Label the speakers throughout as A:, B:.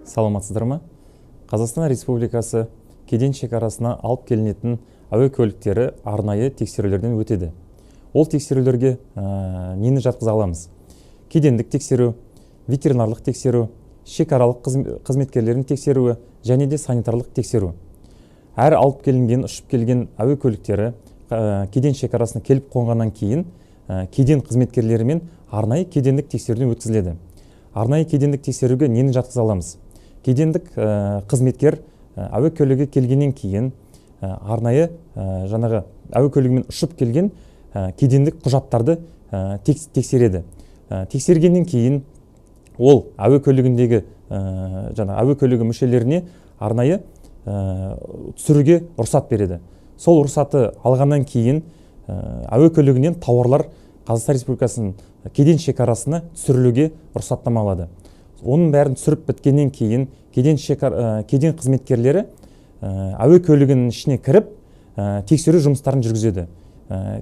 A: Саламатсыздар ма? Қазақстан Республикасы кеден шекарасына алып келінетін әуе көліктері арнайы тексерулерден өтеді. Ол тексерулерге нені жатқыза аламыз? Кедендік тексеру, ветеринарлық тексеру, шекаралық қызметкерлердің тексеруі және де санитарлық тексеру. Әр алып келінген, ұшып келген әуе көліктері кеден шекарасына келіп қонғаннан кейін кеден қызметкерлерімен арнайы кедендік тексеруден өткізіледі. Арнайы кедендік тексеруге нені жатқыза аламыз? Кедендік қызметкер әуе көлігі келгеннен кейін арнайы жаңағы әуе көлігімен ұшып келген кедендік құжаттарды тексереді. Тексергеннен кейін ол әуе көлігіндегі жаңа әуе көлігі мүшелеріне арнайы түсіруге рұқсат береді. Сол рұқсаты алғаннан кейін әуе көлігінен тауарлар Қазақстан Республикасының кеден шекарасына түсірілуге рұқсаттама алады. Оның бәрін түсіріп біткеннен кейін кеден қызметкерлері әуе көлігінің ішіне кіріп, тексеру жұмыстарын жүргізеді.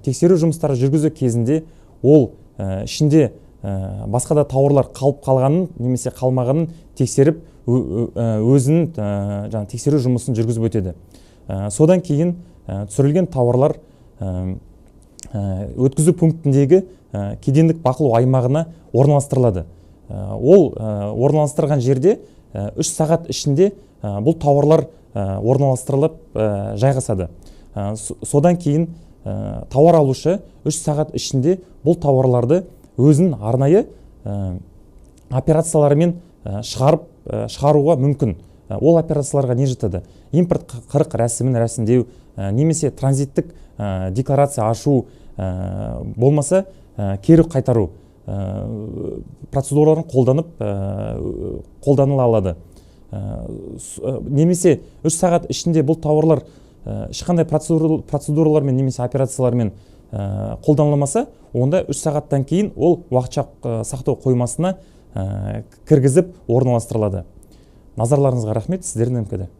A: Тексеру жұмыстары жүргізу кезінде ол ішінде басқа да тауарлар қалып қалғанын немесе қалмағанын тексеріп, өзінің жаңа тексеру жұмысын жүргізіп өтеді. Содан кейін түсірілген тауарлар өткізу пунктіндегі кедендік бақылау аймағына орналастырылады. Ол орналастырған жерде 3 сағат ішінде бұл тауарлар орналастырылып, жайғасады. Содан кейін тауар алушы 3 сағат ішінде бұл тауарларды өзінің арнайы операцияларымен шығарып шығаруға мүмкін. Ол операцияларға не жатады? Импорт 40 рәсімін рәсімдеу немесе транзиттік декларация ашу, болмаса кері қайтару процедураларын қолданып қолданыла алады. Немесе 3 сағат ішінде бұл тауарлар ешқандай процедуралармен немесе операциялармен қолданылмаса, онда 3 сағаттан кейін ол уақытша сақтау қоймасына кіргізіп орналастырылады. Назарларыңызға рахмет. Сіздердің МКД.